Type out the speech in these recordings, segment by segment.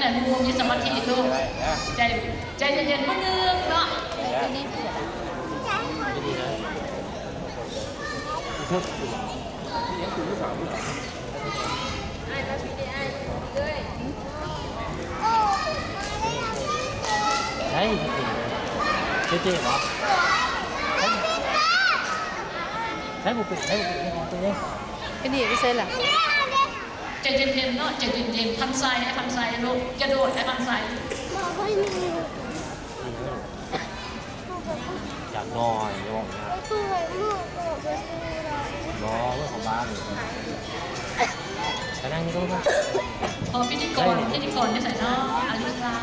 ໃຫ້ໝູ່ມີສະມາທິລູກ ໃຈ ໃຈເຢັນໆ ມື້ໜຶ່ງເນາະ. ໃຊ່ ເຈເຈບໍ? ໃຊ້ບໍ່ເປັນ ໃຊ້ບໍ່ເປັນ ໃນຂອງຕົວເອງ. ເປັນອີ່ຫຍັງ ຢູ່ໃສລະ? ໃຈເຢັນໆ ເນາະ ໃຈເຢັນໆ ທາງຊ້າຍ ທາງຊ້າຍລູກ ກະໂດດໄປທາງຊ້າຍ. ຢາກໜ້ອຍ ບໍ່ ບໍ່ ຂອງບ້ານ ໄປນັ່ງຢູ່ໂຕະ. ພໍພິທີກອນ ພິທີກອນຢູ່ໃສເນາະ ອາລິຊາ?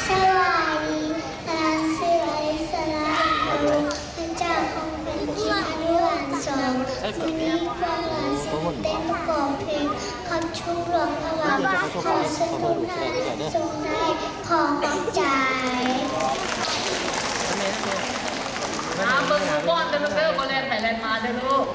ສະບາຍດີ ລານຊື່ອາລິຊາ ມາຈາກຫ້ອງການກິນອະນຸບານສອງ. ມື້ນີ້ພວກເຮົາຊິເຕັ້ນປະກອບເພງ ຂັບຊຸກຫຼວງພະບາງ ຂໍເຊີນທຸກທ່ານຊົມໄດ້ ຂໍຂອບໃຈ. ອາ ເບິ່ງໝູ່ປ້ອນເດີລູກເດີ ບໍ່ແລ່ນໄປແລ່ນມາເດີລູກ.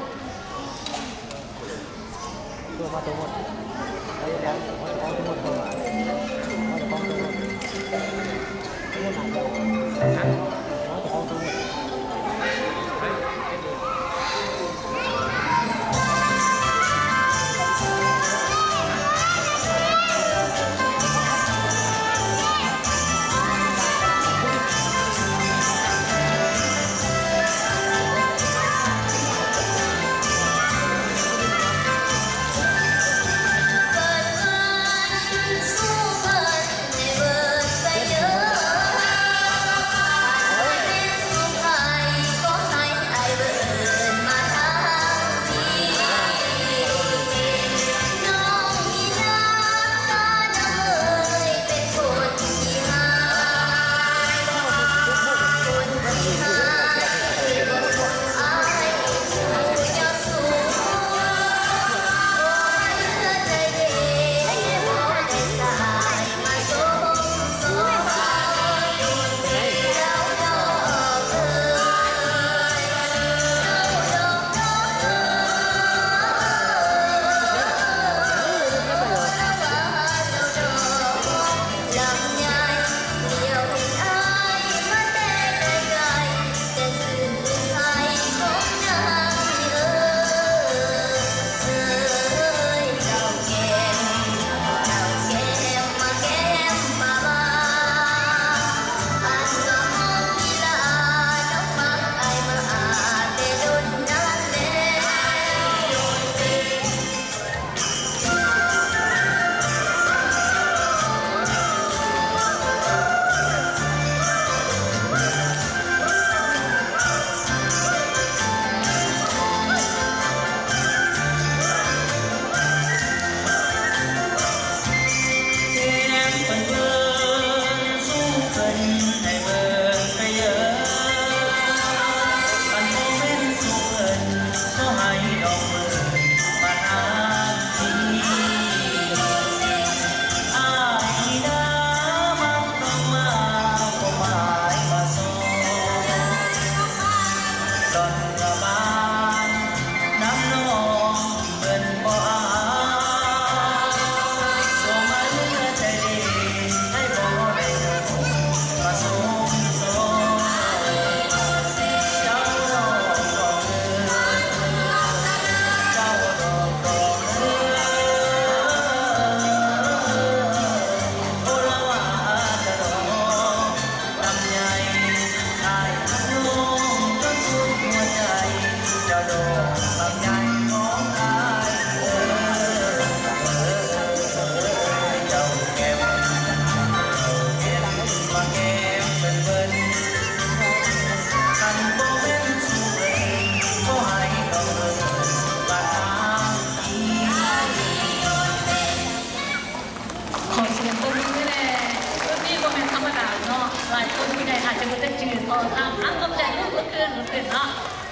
ຂໍສຽງຕົບມືແດ່. ຊຸດນີ້ບໍ່ແມ່ນທຳມະດາເນາະ, ຫຼາຍຄົນຜູ້ໃຫຍ່ອາດຈະບໍ່ຈັກຈື່ ຂໍທາງ ອາ ຂອບໃຈລູກ ລຸກຂຶ້ນ ລຸກຂຶ້ນເນາະ.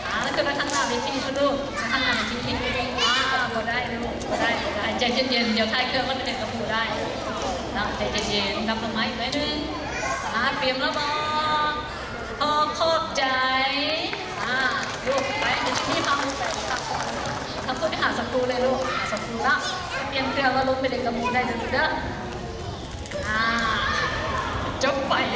ອາ ຂຶ້ນມາທາງໜ້າເວທີພຸ້ນລູກ, ມາທາງໜ້າເວທີ. ອາ ບໍ່ໄດ້ລູກ ບໍ່ໄດ້ ບໍ່ໄດ້. ໃຈເຢັນໆ ດຽວທ້າຍເຄື່ອງມັນເປັນກະປູໄດ້ເນາະ. ໃຈເຢັນໆ ນັບດອກໄມ້ໜ້ອຍໜຶ່ງ. ອາ ຕຽມແລ້ວບໍ? ຂໍຂອບໃຈ. ອາ ລູກໄປ ດຽວຊິມີພາລູກໄປພັກຜ່ອນ. ຂອບຄຸນ ໄປຫາສັກ ຄູເລີຍລູກ ອ່າ ສາວຄູເນາະ ໄປປ່ຽນເຄື່ອງແລ້ວລົງໄປຫຼິ້ນກັບໝູ່ໄດ້ເດີລູກເດີ.